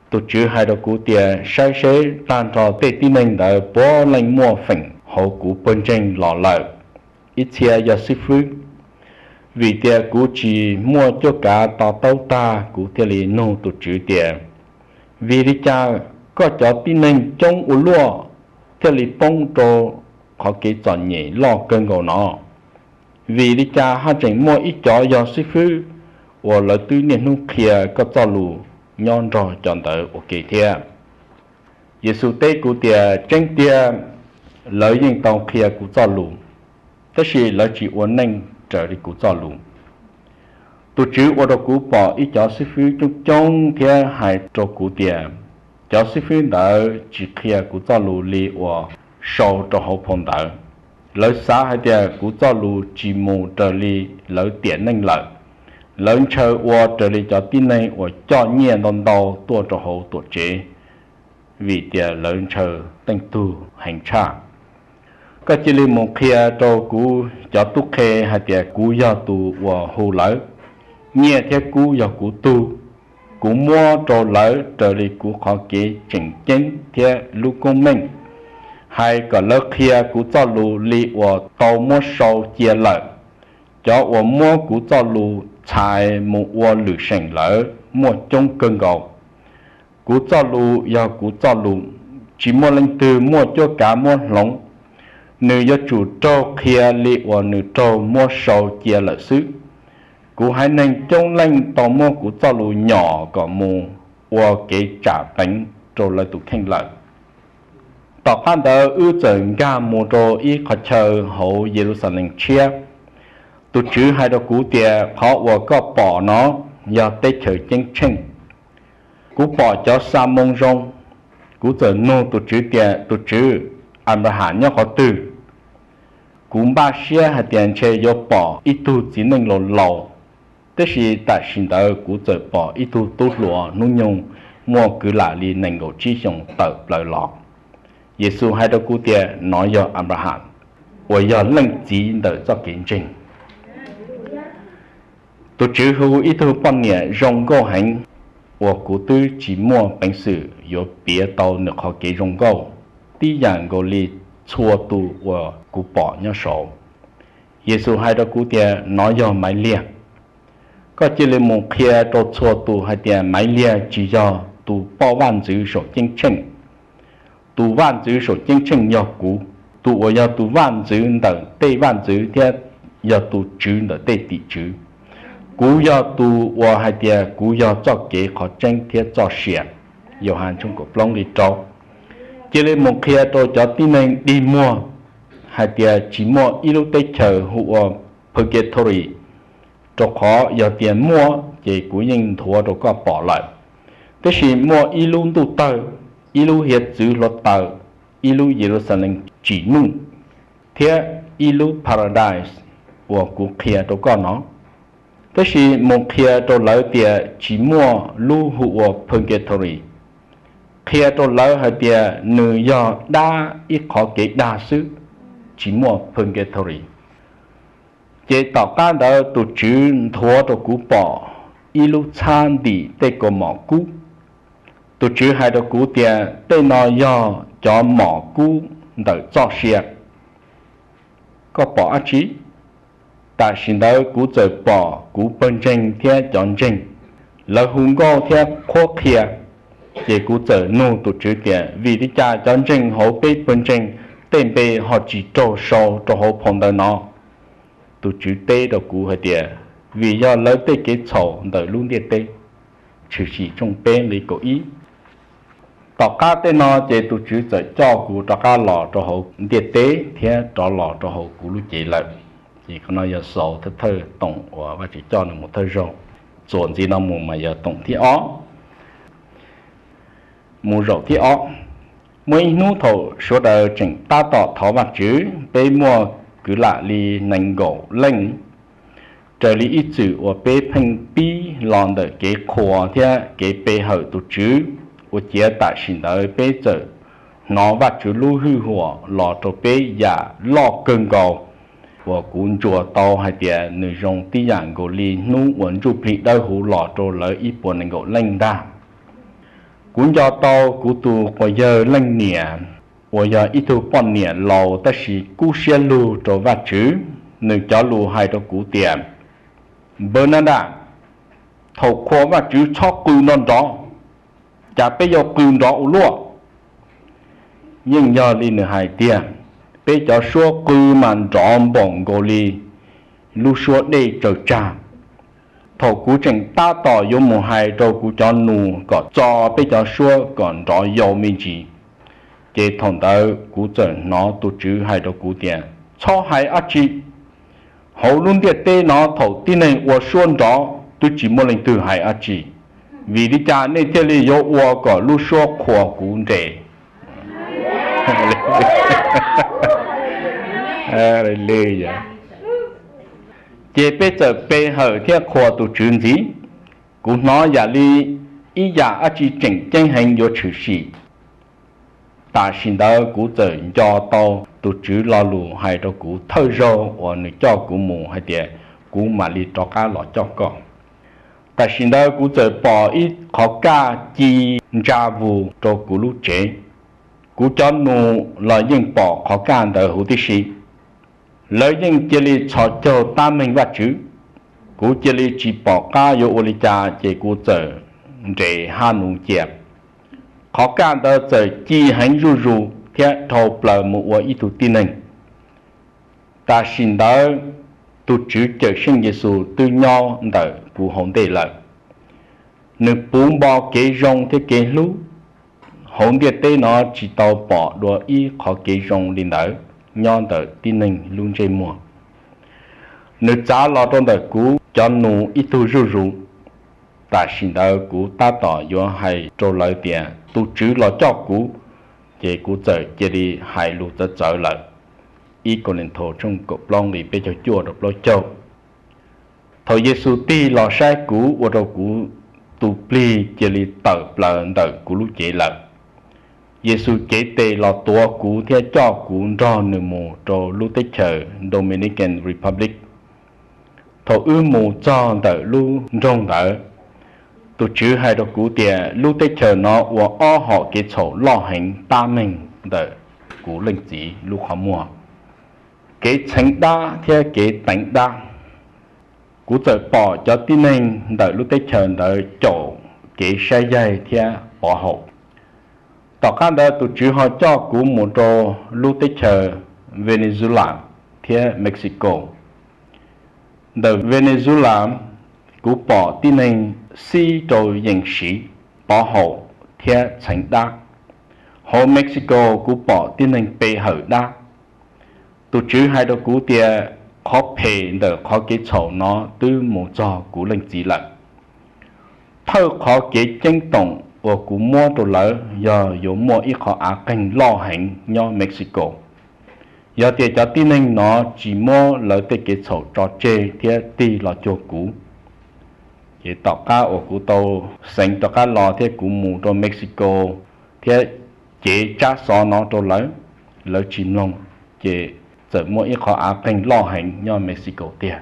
Tus Tswv hais rau kuv tias, saib seb tag nrho tej tib neeg ntawd puav leej muaj feem hauv kuv pawg ntseeg los lawm, ib txhia yog xib fwb. Vim tias kuv tsis muaj cuab kav to taub tag, kuv thiaj li nug tus Tswv tias, vim li cas koj cov tib neeg coob ua luaj thiaj li poob rau qhov kev txom nyem loj kawg nkaus no? Vim li cas haj tseem muaj ib cov yog xib fwb uas lawv twb niaj hnub qhia koj txoj lus nyob nrog cov ntawd ua ke thiab? Yexus teb kuv tias, tseeb tiag, lawv yeej tau qhia kuv txoj lus, tab sis lawv tsis ua neej raws li kuv txoj lus. Tus Tswv ua rau kuv pom ib cov xib fwb coob coob thiab hais rau kuv tias, cov xib fwb ntawd tsis qhia kuv txoj lus li uas sau rau hauv phau ntawv. Lawv xav hais tias kuv txoj lus tsis mus raws li lawv tiam neej lawm. Lawv ntshaw ua raws li cov tib neeg uas coj nyiaj ntau ntau tuaj rau hauv tuam tsev, vim tias lawv ntshaw teej tug heev tshaj. Koj cia li mus qhia rau kuv cov tub qhe hais tias kuv yog tus uas hu lawv, nyiaj thiab kub yog kuv tug. Kuv muab rau lawv raws li kuv qhov kev tseem ceeb thiab lub koob meej. Hais kom lawv qhia kuv txoj lus li uas tau muab sau cia lawm. Cov uas muab kuv txoj lus txhais mus ua lwm seem lawm muaj coob kawg nkaus. Kuv txoj lus yog kuv txoj lus, tsis muaj leej twg muaj cuab kav muab hloov. Nws yuav tsum raug qhia li uas nws raug muab sau cia lawm xwb. Kuv haiv neeg coob leej tau muab kuv txoj lus nyom kom mus ua kev tsam peev rau lawv tus kheej lawm. Tom qab ntawd wb txawm nkag mus rau ib qhov chaw hauv Yeluxalees tshiab. Tus Tswv hais rau kuv tias, qhov uas koj pom no yog teb chaws ceeb tsheej. Kuv pom cov xa moo zoo. Kuv txawm nug tus Tswv tias, tus Tswv, Anplaham nyob qhov twg? Kuv npaj siab hais tias ntshe yuav pom ib tug txiv neej laus laus, tab sis tam sim ntawd kuv txawm pom ib tug tub hluas hnub nyoog muaj kwv lam li nees nkaum tsib xyoos tawm plaws los. Yexus hais rau kuv tias, nov yog Anplaham, uas yog leej txiv ntawm txoj kev ntseeg. Tus Tswv hu ib tug poj niam zoo nkauj heev, uas kuv twb tsis muaj peev xwm yuav piav tau nws qhov kev zoo nkauj tib yam nkaus li txhua tus uas kuv pom nyob saud. Yexus hais rau kuv tias, nov yog Maiv Liag. Koj cia li mus qhia rau txhua tus hais tias Maiv Liag tsis yog tus poj vaj ntxwv saum ceeb tsheej. Tus vaj ntxwv saum ceeb tsheej yog kuv. Tus uas yog tus vaj ntxwv ntawm tej vaj ntxwv thiab yog tus tswv ntawm tej tim tswv. Kuv yog tus uas hais tias kuv yog txoj kev, qhov tseeb thiab txoj sia. Yauhas tshooj kaum plaub nqe rau. Cia li mus qhia rau cov tib neeg dig muag hais tias tsis muaj ib lub teb chaws hu ua Purgatory, rau qhov yog tias muaj ces kuv yeej nthuav rau koj pom lawm. Tab sis muaj ib lub ntuj tawg, ib lub hiav txwv hluav taws, ib lub Yeluxalees tsim nuj, thiab ib lub Paradise uas kuv qhia rau koj no. Tab sis mus qhia rau lawv tias tsis muaj lub hu ua Purgatory. Qhia rau lawv hais tias nws yog dab ib qhov kev dag xwb, tsis muaj Purgatory. Ces tom qab ntawd tus Tswv nthuav rau kuv pom ib lub txhab ntim tej kaus mom kub. Tus Tswv hais rau kuv tias, tej no yog cov mom kub ntawm txoj sia. Koj pom dab tsi? Tam sim ntawd kuv txawm pom kuv pawg ntseeg thiab cov ntseeg, lawv hu nkauj thiab qhuab qhia. Ces kuv txawm nug tus Tswv tias, vim li cas cov ntseeg hauv peb pawg ntseeg tej npe ho tsis raug sau rau hauv phau ntawv no? Tus Tswv teb rau kuv hais tias, vim yog lawv tej kev txhaum ntawm lub ntiaj teb. Tshwm Sim tshooj peb nqe kaum ib. Tom qab tej no ces tus Tswv txawm coj kuv rov qab los rau hauv ntiaj teb thiab rov los rau hauv kuv lub cev lawm. Ces qhov no yog xaus thawj thawj toom uas Vajtswv coj nws mus thawj zaug. Txuas ntxiv no mus mas yog toom thib ob. Mus zaum thib ob. Muaj ib hnub thaum sawv daws tseem tab tom thov Vajtswv, peb muaj kwv lam li nees nkaum leej, raws li ib txwm uas peb pheej pib los ntawm kev qhuas thiab kev pe hawm tus Tswv. Ua ciav tam sim ntawd peb txawm hnov Vajtswv lub hwj huam los rau peb yam loj kawg nkaus, uas kuv ntsuas tau hais tias nws zoo tib yam nkaus li hnub uas Ntsuj Plig Dawb Huv los rau lawv ib puas nees nkaum leej ntag. Kuv nco tau kuv tus quas yawg leej niam, uas yog ib tug poj niam laus tab sis kub siab lug rau Vajtswv, nws cov lus hais rau kuv tias, Npawg Naj Daj, thaum qhuas Vajtswv txhob qw nrov nrov, cas peb yuav qw nrov ua luaj? Yeej yog li nws hais tiag, peb cov suab qw mas nrov npaum nkaus li lub suab dej tsaws tsag. Thaum kuv tseem tab tom yuav mus hais rau kuv cov nus kom txo peb cov suab kom nrov yau me ntsis, ces thaum ntawd kuv txawm hnov tus Tswv hais rau kuv tias, txhob hais dab tsi. Hauv lub ntiaj teb no thaum tib neeg ua suab nrov twb tsis muaj leej twg hais dab tsi, vim li cas nej thiaj li yuav ua kom lub suab qhuas kuv nres? Ces peb txawm pe hawm thiab qhuas tus Tswv ntxiv. Kuv hnov yam li ib yam dab tsi tseem ceeb heev yuav tshwm sim. Tam sim ntawd kuv txawm nco tau tus Tswv lo lus hais rau kuv thawj zaug uas nws coj kuv mus hais tias, kuv mam li rov qab los coj koj. Tam sim ntawd kuv txawm pom ib qhov kaj ci ntsa vus rau kuv lub tsev. Kuv cov nus los yeej pom qhov kaj ntawd huv tib si. Lawv yeej cia li txhos caug tab meeg Vajtswv. Kuv cia li tsis pom qab yuav ua li cas ces kuv txawm nres hab nus cia. Qhov kaj ntawd txawm ci heev zuj zus thiab dhau plaws mus ua ib tug tib neeg. Tam sim ntawd tus Tswv Cawmseej Yexus twb nyob ntawm kuv hauv ntej lawm. Nws puv npo kev zoo thiab kev hlub. Hauv ntiaj teb no tsis tau pom dua ib qhov kev zoo li ntawd nyob ntawm tib neeg lub ntsej muag. Nws txav los rau ntawm kuv cov nus ib tug zuj zus. Tam sim ntawd kuv tab tom yuav hais rau lawv tias tus Tswv los coj kuv, ces kuv txawm cia li hais lus txawv txawv lawm. Ib Kauleethaus tshooj kaum plaub nqe peb caug cuaj rau plaub caug. Thaum Yexus tig los saib kuv ua rau kuv tus plig cia li tawm plaws ntawm kuv lub cev lawm. Yexus cev tes los tuav kuv thiab coj kuv nrog nws mus rau lub teb chaws Dominican Republic. Thaum wb mus txog ntawm lub nroog ntawd, tus Tswv hais rau kuv tias lub teb chaws no ua ob hom kev txhaum loj heev tab meeg ntawm kuv leej txiv lub qhov muag, kev txheev dab thiab kev teev dab. Kuv txawm pom cov tib neeg ntawm lub teb chaws ntawd caum kev saib yaig thiab pov haum. Tom qab ntawd tus Tswv ho coj kuv mus rau lub teb chaws Venezuela thiab Mexico. Ntawm Venezuela, kuv pom tib neeg xib rau yees siv, pov haum thiab txheev dab. Hauv Mexico, kuv pom tib neeg pe hawm dab. Tus Tswv hais rau kuv tias qhov phem ntawm qhov kev txhaum no twb mus txog kuv leej txiv lawm. Thawj qhov kev ceeb toom uas kuv muab rau lawv yog yuav muaj ib qhov av qeeg loj heev nyob Mexico. Yog tias cov tib neeg no tsis muab lawv tej kev txhaum tso tseg thiab tig los cuag kuv, ces tom qab uas kuv tau xeev rov qab los thiab kuv mus rau Mexico thiab cev tsab xov no rau lawv, lawv tsis mloog, ces txawm muaj ib qhov av qeeg loj heev nyob Mexico tiag.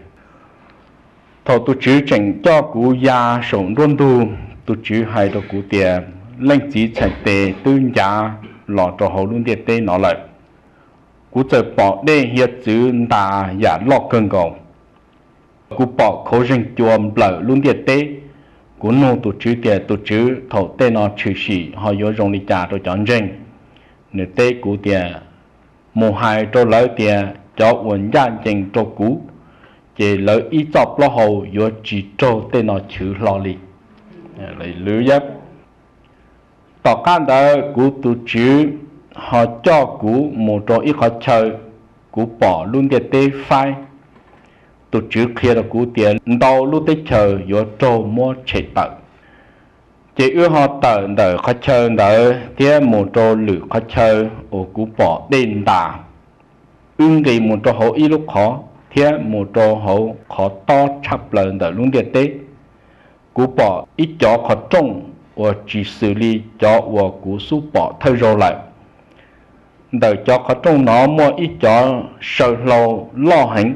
Thaum tus Tswv tseem coj kuv ya saum nruab ntug, tus Tswv hais rau kuv tias, Leej Txiv txhais tes twb ncav los rau hauv lub ntiaj teb no lawm. Kuv txawm pom dej hiav txwv ntas yam loj kawg nkaus. Kuv pom khaub zeeg cua nplawm lub ntiaj teb. Kuv nug tus Tswv tias, Tus Tswv, thaum tej no tshwm sim ho yuav zoo li cas rau cov ntseeg? Nws teb kuv tias, Mus hais rau lawv tias, cov uas ncaj ncees rau kuv, ces lawv ib txoj plaub hau yuav tsis raug tej no chwv hlo li. Tom qab ntawd kuv tus Tswv ho coj kuv mus rau ib qhov chaw, kuv pom lub ntiaj teb faib. Tus Tswv qhia rau kuv tias ntau lub teb chaws yuav raug muab tshem tawm. Ces wb ho tawm ntawm qhov chaw ntawd thiab mus rau lwm qhov chaw uas kuv pom dej ntas. Wb nqis mus rau hauv ib lub qhov thiab mus rau hauv qhov tob tshaj plaws ntawm lub ntiaj teb. Kuv pom ib cov qhov rooj uas tsis xws li cov uas kuv xub pom thawj zaug lawm. Ntawm cov qhov rooj no muaj ib cov saw hlau loj heev.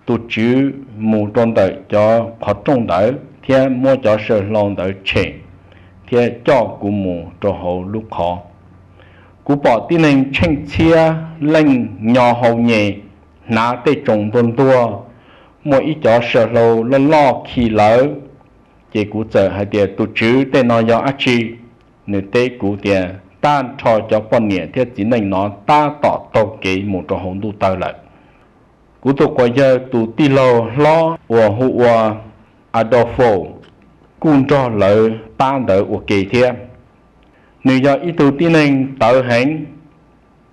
Tus Tswv mus rau ntawm cov qhov rooj ntawd thiab muab cov saw hlau ntawd tshem, thiab coj kuv mus rau hauv lub qhov. Kuv pom tib neeg tsheej txhiab leej nyo hau nyem, hnav tej tsoos ntuag ntuag, muaj ib cov saw hlau loj loj khi lawv. Ces kuv txawm hais tias, Tus Tswv, tej no yog dab tsi? Nws teb kuv tias, Tag nrho cov poj niam thiab txiv neej no tab tom taug kev mus rau hauv ntuj tawg lawm. Kuv tus quas yawg tus tij laug hlob uas hu ua Adolfo kuj nrog lawv pab ntawd ua ke thiab. Nws yog ib tug tib neeg tawv heev,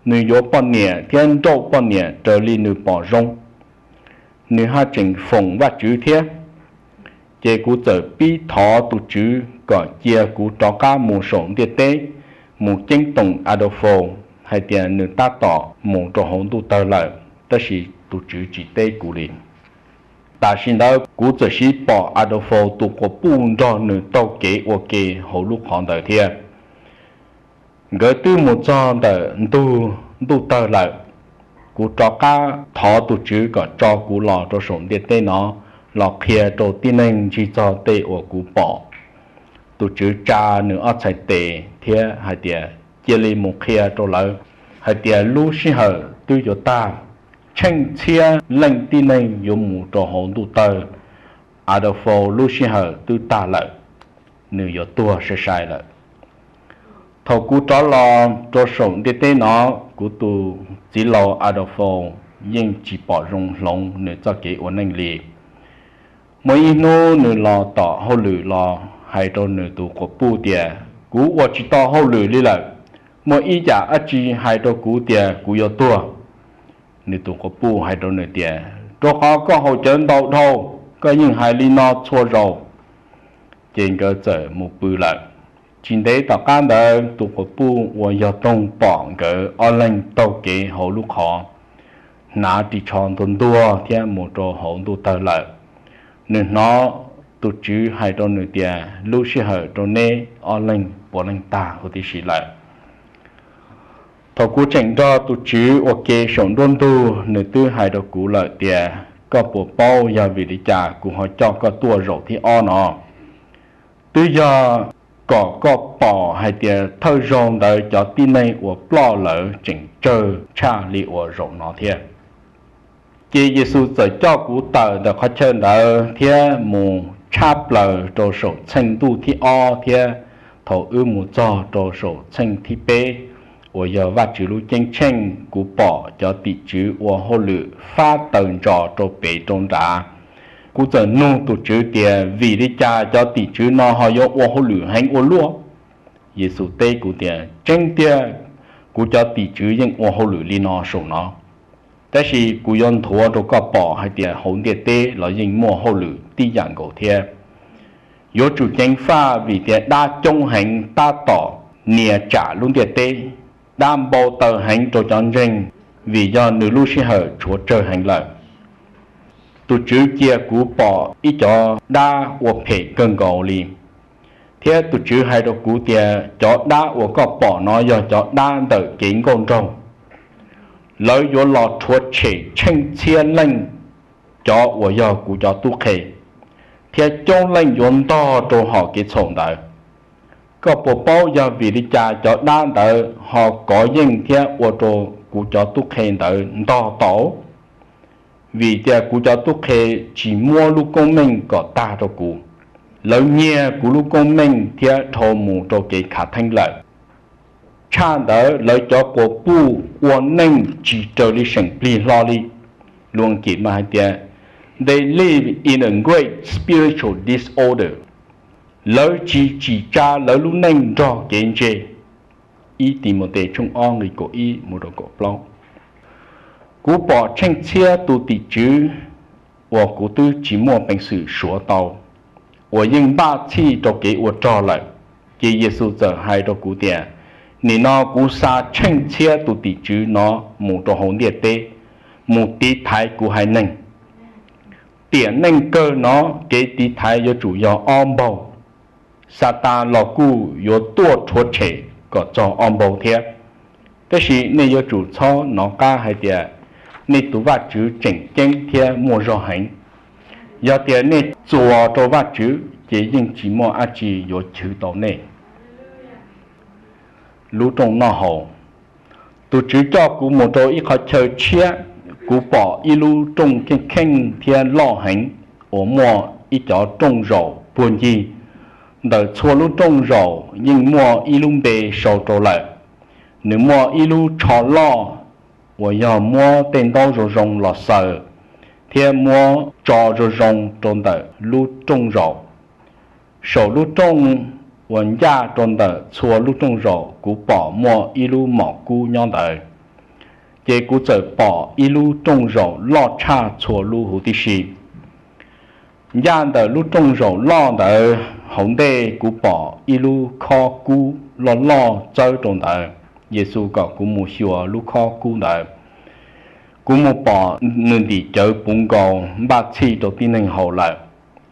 nws yuav poj niam thiab nrauj poj niam raws li nws pom zoo. Nws haj tseem foom Vajtswv thiab. Ces kuv txawm pib thov tus Tswv kom cia kuv rov qab mus saum ntiaj teb, mus ceeb toom Adolfo, hais tias nws tab tom mus rau hauv ntuj tawg lawm, tab sis tus Tswv tsis teb kuv li. Tam sim ntawd kuv txawm sib pom Adolfo tus quas puj nrog nws taug kev ua ke hauv lub qhov ntawd thiab. Nkawd twb mus txog ntawm ntug ntuj tawg lawm. Kuv rov qab thov tus Tswv kom tso kuv los rau saum ntiaj teb no, los qhia rau tib neeg ntsig txog tej uas kuv pom. Tus Tswv tsa nws ob txhais tes thiab hais tias, Cia li mus qhia rau lawv hais tias lub sij hawm twb yuav tag, tsheej txhiab leej tib neeg yuav mus rau hauv ntuj tawg, Adolfo lub sij hawm twb tag lawm, nws yuav tuag sai sai lawm. Thaum kuv rov los rau saum ntiaj teb no, kuv tus txiv laus Adolfo yeej tsis pom zoo hloov nws txoj kev ua neej li. Muaj ib hnub nws los tom hauj lwm los hais rau nws tus quas puj tias, Kuv ua tsis tau hauj lwm li lawm. Muaj ib yam dab tsi hais rau kuv tias kuv yuav tuag? Nws tus quas puj hais rau nws tias, Rau qhov koj haus cawv ntau dhau, koj yeej hais li no txhua zaus. Ces nkawd txawm mus pw lawm. Tsis ntev tom qab ntawd tus quas puj uas yog toog pom nkawd ob leeg taug kev hauv lub qhov, hnav ris tsho ntuag ntuag thiab mus rau hauv ntuj tawg lawm. Nws hnov tus Tswv hais rau nws tias, Lub sij hawm rau neb ob leeg puav leej tag huv tib si lawm. Thaum kuv tseem nrog tus Tswv ua ke saum nruab ntug, nws twb hais rau kuv lawm tias, Koj puas paub yog vim li cas kuv ho coj koj tuaj zaum thib ob no? Twb yog kom koj pom hais tias thawj zaug ntawd cov tib neeg uas ploj lawm tseem tsawg tshaj li uas zaum no thiab. Ces Yexus txawm coj kuv tawm ntawm qhov chaw ntawd thiab mus tshab plaws rau saum txheej ntuj thib ob thiab. Thaum wb mus txog rau saum txheej thib peb, uas yog Vajtswv lub ceeb tsheej, kuv pom cov tim tswv ua hauj lwm fab taws ntsos rau pem rau nrad. Kuv txawm nug tus Tswv tias, Vim li cas cov tim tswv no ho yuav ua hauj lwm heev ua luaj? Yexus teb kuv tias, Tseeb tiag, kuv cov tim tswv yeej ua hauj lwm li no saum no, tab sis kuv yuav nthuav rau koj pom hais tias hauv ntiaj teb los yeej muaj hauj lwm tib yam nkaus thiab. Yuav tsum ceev faj vim tias dab coob heev tab tom nias tsam lub ntiaj teb. Dab npau taws heev rau cov ntseeg, vim yog nws lub sij hawm tshuav tsawg heev lawm. Tus Tswv cia kuv pom ib cov dab ua phem kawg nkaus li, thiab tus Tswv hais rau kuv tias, Cov dab uas koj pom no yog cov dab ntawm kev nkauj nraug. Lawv yuav los rhuav tshem tsheej txhiab leej cov uas yog kuv cov tub qhe, thiab coob leej yuav ntog rau hom kev txhaum ntawd. Koj puas paub yog vim li cas cov dab ntawd ho kov yeej thiab ua rau kuv cov tub qhe ntawd ntog tau? Vim tias kuv cov tub qhe tsis muab lub koob meej kom tag rau kuv. Lawv nyiag kuv lub koob meej thiab dhau mus rau kev khav theeb lawm. Tshaj ntawd, lawv cov quas puj ua neej tsis raws li seem plig hlo li. Lus Askiv mas hais tias, they live in a great spiritual disorder. Lawv tsis tsim tsa lawv lub neej nrog kev ntse. Ib Timautes tshooj ob nqe kaum ib mus rau kaum plaub. Kuv pom tsheej txhiab tus tim tswv uas kuv twb tsis muaj peev xwm suav tau, uas yeej npaj txhij rau kev ua rog lawm. Ces Yexus txawm hais rau kuv tias, nim no kuv xa tsheej txhiab tus tim tswv no mus rau hauv ntiaj teb, mus tiv thaiv kuv haiv neeg. Tiam neej kawg no kev tiv thaiv yuav tsum yog ob npaug. Xatas los kuj yuav tuaj rhuav tshem kom txog ob npaug thiab. Tab sis nej yuav tsum txhob nov qab hais tias nej tus Vajtswv tseem ceeb thiab muaj zog heev. Yog tias nej txuas rau Vajtswv ces yeej tsis muaj dab tsi yuav chwv tau nej. Lub rooj noj haus. Tus Tswv coj kuv mus rau ib qhov chaw tshiab, kuv pom ib lub rooj kheej kheej thiab loj heev uas muaj ib cov rooj zaum puag ncig. Ntawm txhua lub rooj zaum yeej muaj ib lub npe sau rau lawm. Nws muaj ib lub tsho loj uas yog muab tej ntaub zoo zoo los xaws thiab muab tso zoo zoo rau ntawm lub rooj zaum. Saum lub rooj uas ncaj rau ntawm txhua lub rooj zaum kuv pom muaj ib lub mom kub nyob ntawd. Ces kuv txawm pom ib lub rooj zaum loj tshaj txhua lub huv tib si. Ncaj ntawm lub rooj zaum loj ntawd hauv ntej kuv pom ib lub khob kub loj loj txawb rau ntawd. Yexus kom kuv mus xyuas lub khob kub ntawd. Kuv mus pom nws ntim cawv puv nkaus npaj txhij rau tib neeg haus lawm.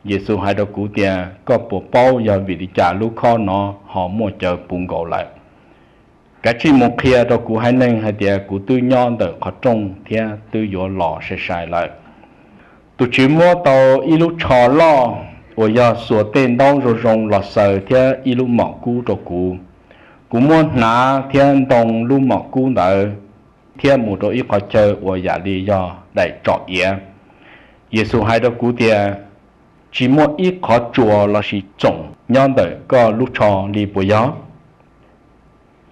Yexus hais rau kuv tias, koj puas paub yog vim li cas lub khob no ho muaj cawv puv nkaus lawm? Kav tsij mus qhia rau kuv haiv neeg hais tias kuv twb nyob ntawm qhov rooj thiab twb yuav los sai sai lawm. Tus Tswv muab tau ib lub tsho loj uas yog xuas tej ntaub zoo zoo los xaws thiab ib lub mom kub rau kuv. Kuv muab hnav thiab ntoo lub mom kub ntawd thiab mus rau ib qhov chaw uas yam li yog daim tsom iav. Yexus hais rau kuv tias, tsis muaj ib qhov tsuas lossis txoom nyob ntawm koj lub tsho li puas yog?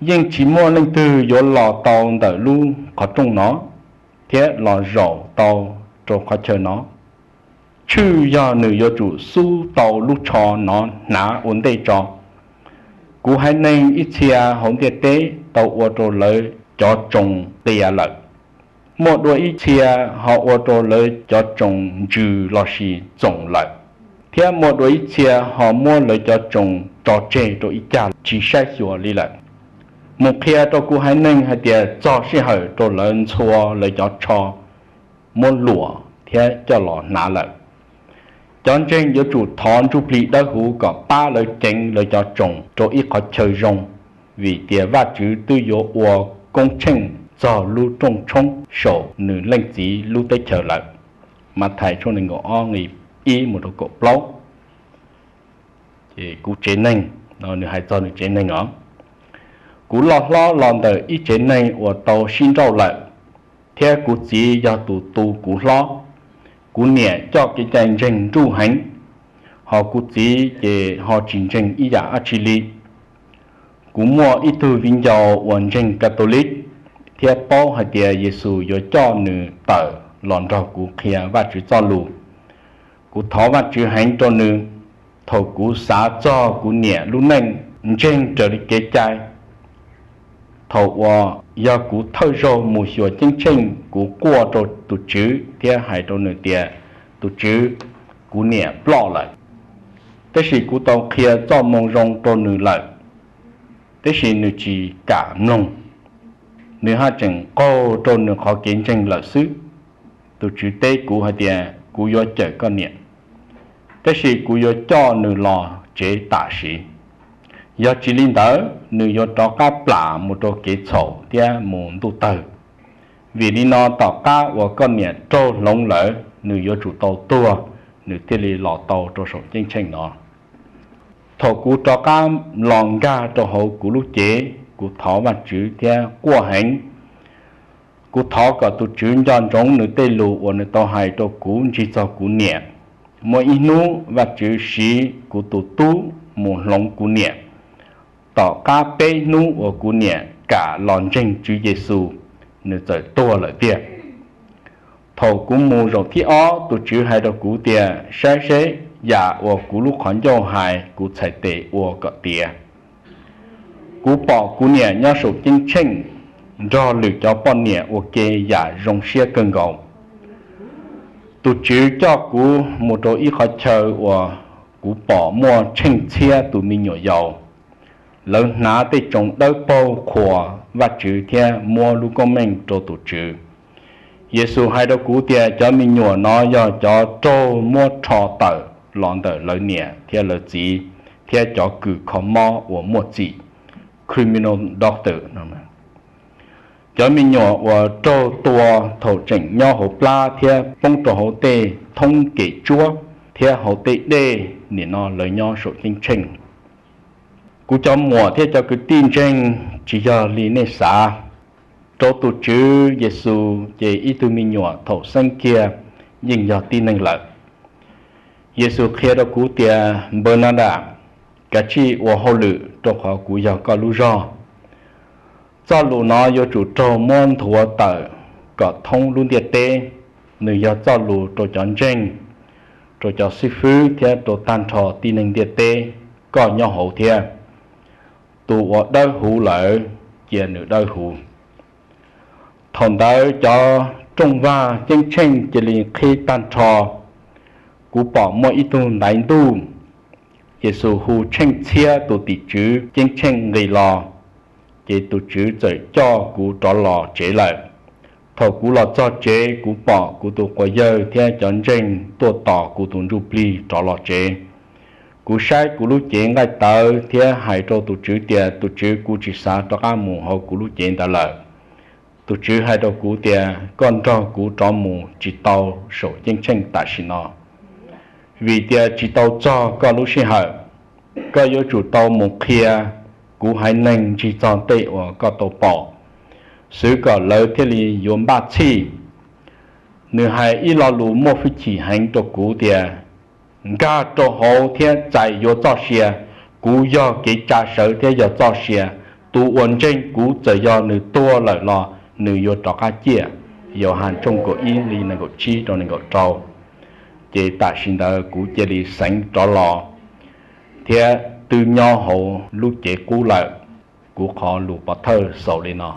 Yeej tsis muaj leej twg yuav los tau ntawm lub qhov rooj no thiab los zaum tau rau qhov chaw no, tshwj yog nws yuav tsum xub tau lub tsho no hnav ua ntej tso. Kuv haiv neeg ib txhia hauv ntiaj teb tau ua rau lawv cov tsoos qias lawm. Muaj dua ib txhia ho ua rau lawv cov tsoos ntsws lossis txoom lawm, thiab muaj dua ib txhia ho muab lawv cov tsoos tso tseg rau ib cag tsis saib xyuas li lawm. Mus qhia rau kuv haiv neeg hais tias txog sij hawm rau lawv ntxhua lawv cov tsho, muab luam thiab coj los hnav lawm. Cov ntseeg yuav tsum thov ntsuj plig dawb huv kom pab lawv ceev lawv cov tsoos rau ib qhov chaw zoo, vim tias Vajtswv twb yuav ua koob tsheej txog lub rooj tshoob saum nws Leej Txiv lub teb chaws lawm. Mathais tshooj nees nkaum ob nqe ib mus rau kaum plaub. Ces kuv tsev neeg, nws hais txog nws tsev neeg os. Kuv loj hlob los ntawm ib tsev neeg uas tau sib nrauj lawm, thiab kuv txiv yog tus tu kuv hlob. Kuv niam coj kev cai ntseeg nruj heev, hos kuv txiv ces ho tsis ntseeg ib yam dab tsi li. Kuv muaj ib tug viv ncaus uas ntseeg Catholic thiab paub hais tias Yexus yuav coj nws tawm los nrog kuv qhia Vajtswv Txojlus. Kuv thov Vajtswv heev rau nws. Thaum kuv xav txog kuv niam lub neej ntseeg raws li kev cai, thaum uas yog kuv thawj zaug mus xyuas ceeb tsheej, kuv quaj rau tus Tswv thiab hais rau nws tias, tus Tswv, kuv niam ploj lawm. Tab sis kuv tau qhia Txojmoo Zoo rau nws lawm, tab sis nws tsis kam mloog. Nws haj tseem qaug rau nws qhov kev ntseeg lawm xwb. Tus Tswv teb kuv hais tias, kuv yuav cawm koj niam, tab sis kuv yuav coj nws los tsev tam sim. Yog tsis li ntawd, nws yuav rov qab plam mus rau kev txhaum thiab mus ntuj tawg. Vim li no tom qab uas koj niam raug hloov lawm, nws yuav tsum tau tuag, nws thiaj li los tau rau saum ceeb tsheej no. Thaum kuv rov qab los nkag rau hauv kuv lub cev, kuv thov Vajtswv thiab quaj heev. Kuv thov kom tus Tswv nco ntsoov nws tej lus uas nws tau hais rau kuv ntsig txog kuv niam. Muaj ib hnub Vajtswv siv kuv tus tub mus hloov kuv niam. Tom qab peb hnub uas kuv niam kam los ntseeg Tswv Yexus, nws txawm tuag lawm tiag. Thaum kuv mus zaum thib ob, tus Tswv hais rau kuv tias, saib seb yam uas kuv lub qhov ncauj hais, kuv txhais tes ua kom tiav. Kuv pom kuv niam nyob saum ceeb tsheej nrog lwm cov poj niam ua ke yam zoo siab kawg nkaus. Tus Tswv coj kuv mus rau ib qhov chaw uas kuv pom muaj tsheej txhiab tus me nyuam yaus. Lawv hnav tej tsoos dawb paug qhuas Vajtswv thiab muab lub koob meej rau tus Tswv. Yexus hais rau kuv tias cov me nyuam no yog cov raug muab rho tawm los ntawm lawv niam thiab lawv txiv thiab cov kws kho mob uas muaj txim, criminal doctor. Cov me nyuam uas raug tua thaum tseem nyob hauv plab thiab poob rau hauv tej thoob kem tsuab thiab hauv tej dej, nim no lawv nyob saum ceeb tsheej. Kuv cov muam thiab cov kwv tij ntseeg, tsis yog li nej xav. Rau tus Tswv Yexus ces ib tug me nyuam thaum xeeb kiag yeej yog tib neeg lawm. Yexus qhia rau kuv tias, Npawg Nadas, kav tsij ua hauj lwm rau qhov kuv yog koj lub zog. Txoj lus no yuav tsum raug muab nthuav tawm kom thoob lub ntiaj teb. Nws yog txoj lus rau cov ntseeg, rau cov xib fwb thiab rau tag nrho tib neeg ntiaj teb, koj nyob hauv thiab. Tus uas dawb huv lawm, cia nws dawb huv. Thaum ntawd cov rooj vag ceeb tsheej cia li qhib tag nrho. Kuv pom muaj ib tug ntaiv ntuj. Yexus hu tsheej txhiab tus tim tswv ceeb tsheej nqis los, ces tus tswv txawm coj kuv rov los tsev lawm. Thaum kuv los txog tsev, kuv pom kuv tus quas yawg thiab cov ntseeg tuaj tos kuv tus ntsuj plig rov los tsev. Kuv saib kuv lub cev nqaij tawv thiab hais rau tus tswv tias, Tus tswv, kuv tsis xav rov qab mus hauv kuv lub cev ntawd lawm. Tus tswv hais rau kuv tias, Koj nrog kuv rov mus tsis tau saum ceeb tsheej tam sim no, vim tias tsis tau txog koj lub sij hawm. Koj yuav tsum tau mus qhia kuv haiv neeg ntsig txog tej uas koj tau pom, xwv kom lawv thiaj li yuav npaj txhij. Nws hais ib lo lus muaj hwj chim heev rau kuv tias, Nkag rau hauv thiab txais yuav txoj sia. Kuv yog kev tsa sawv thiab yog txoj sia. Tus uas ntseeg kuv, txawm yog nws tuag lawm los nws yuav rov qab ciaj. Yauhas tshooj kaum ib nqe nees nkaum tsib rau nees nkaum rau. Ces tam sim ntawd kuv cia li xeev rov los thiab twb nyob hauv lub cev qub lawm. Kuv qhov lus pov thawj xaus li no.